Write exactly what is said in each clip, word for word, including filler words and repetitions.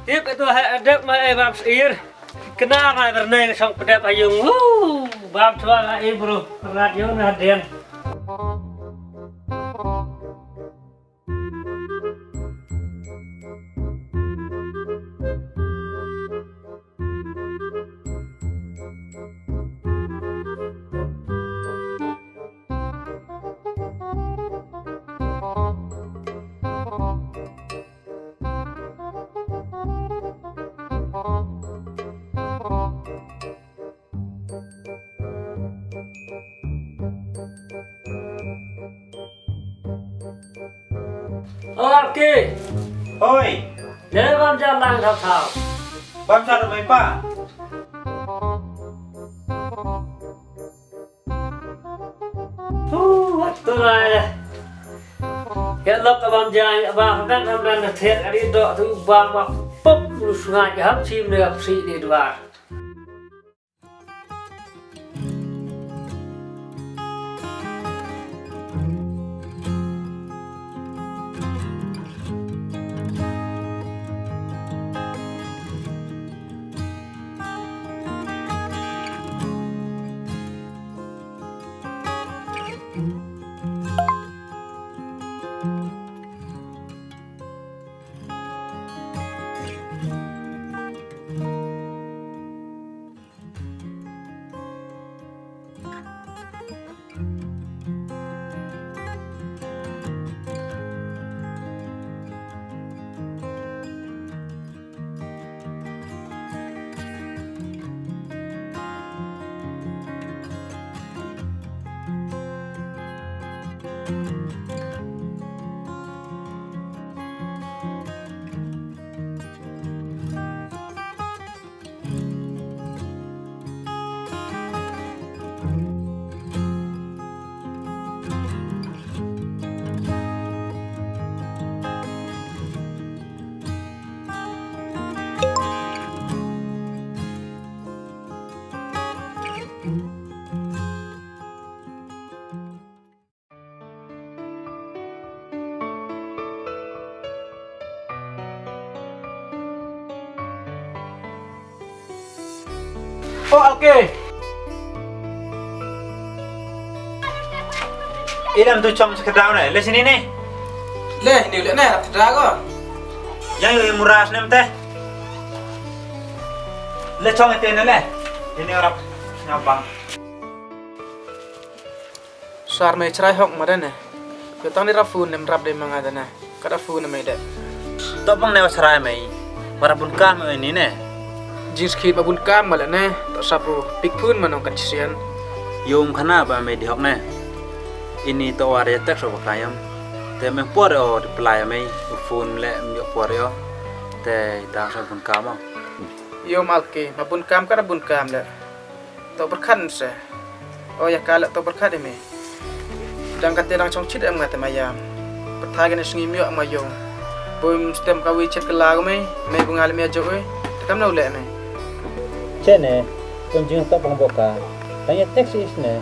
Tip ito ha dep ma e bam sir. Kena ma berneng song pedep ayung. Woo, bam chwa la e bro. Rat yung na den. O Alki. Hoi. Dei bam ja lang thaw thaw. Bam sa mai pa. Hu, wat tu lai. Ya lok ka bam ja, ba ben ham ben thiet ari dok tu ba ba pop lu sungai hap chim ne hap si ne dua. O Alki. Ina tu chong sa ka daw ne. Le sini ne. Le sini le ne, rap ka daw ko. Yang yo muras ne mte. Le chong ite ne le. Ini rap nyabang. Sar mei chrai hok ma dane. Yo tang ni ra phone nem rap de ma nga dane. Ka da phone mei de. To bang ne wa chrai mei. Wa ra bun kam mei ni ne. Jing skit ma bun kam ma le ne. To sapu pick phone ma nong kan chrian. Yom khana ba mei di hok ne. Ini to wa re text wa kayam. Te mei por o reply mei. Phone le mei por o. Te ta sa bun kam o. Yom Alki ma bun kam ka da bun kam le. To pyrkhat se. O ya ka la to pyrkhat ime. Dang kate dang chong chit em nga te ma yam. Pyrtha gane sngi miok ma yong. Boi stem ka wi chit ka la me. Me bunga le me jo oi. Te kam no le me. Che ne. Pun jing to pang boka. Tang ya text is ne.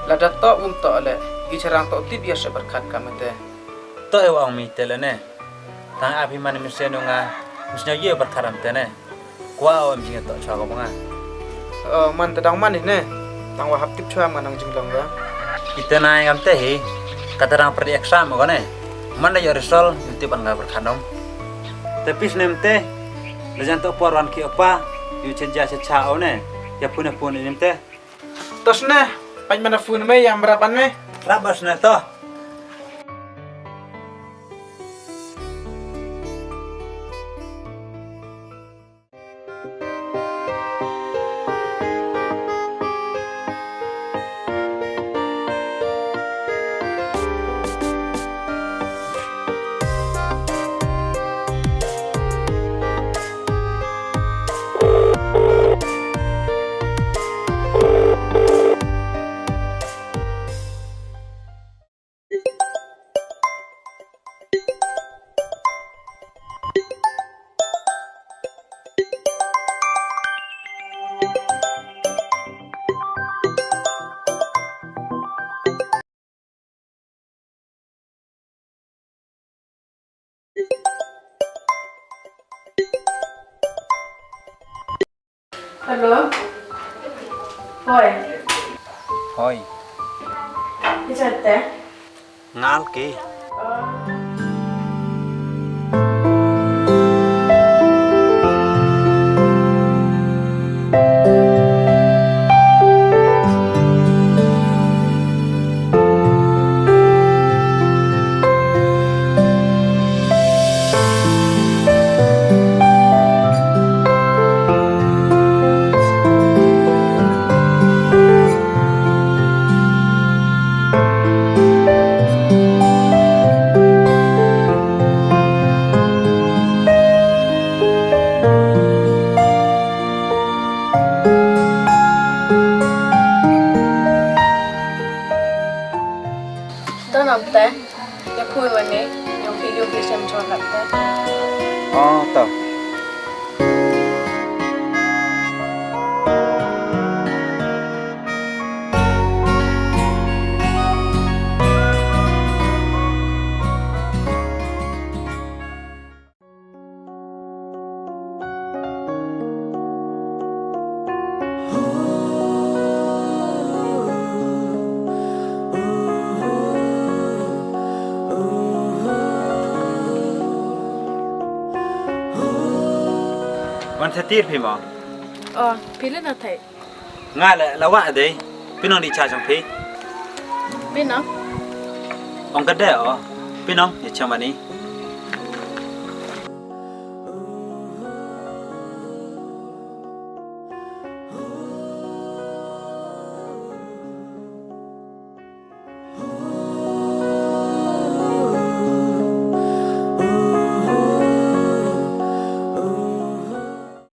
La da to um to le. I charang to tip ya se pyrkhat ka me te. To e wa ong mi te le ne. Tang a phi man mi se no nga. Mis nya ye pyrkhat am te ne. Kwa o em jing to chwa ko nga. O man te dang man ne. Tang wa hap tip chwa man nang jinglong ga. Ite na ngam te hi. Kata dang perdi exam ko ne. Man da yo result yu tip an ga pyrkhat dong. Te pis nem te. Le jan to por wan ki opa. Yu chen ja cha cha o ne. Ya pun ya pun nem te. Tos ne, pañ mana phone me ya mrap ban me. Rap bas ne to. Hello. Hoi. Hoi. Ki chatte. Ngal ki. Don am te, ya phui wane, ya phi yo phi sem chon kat te. Oh, to. Wan sa tir phi mo? Oh, phi le na thai. Nga le la wa dei. Phi nong di cha jong phi. Phi nong? Ong ka de o. Phi nong di cha mani.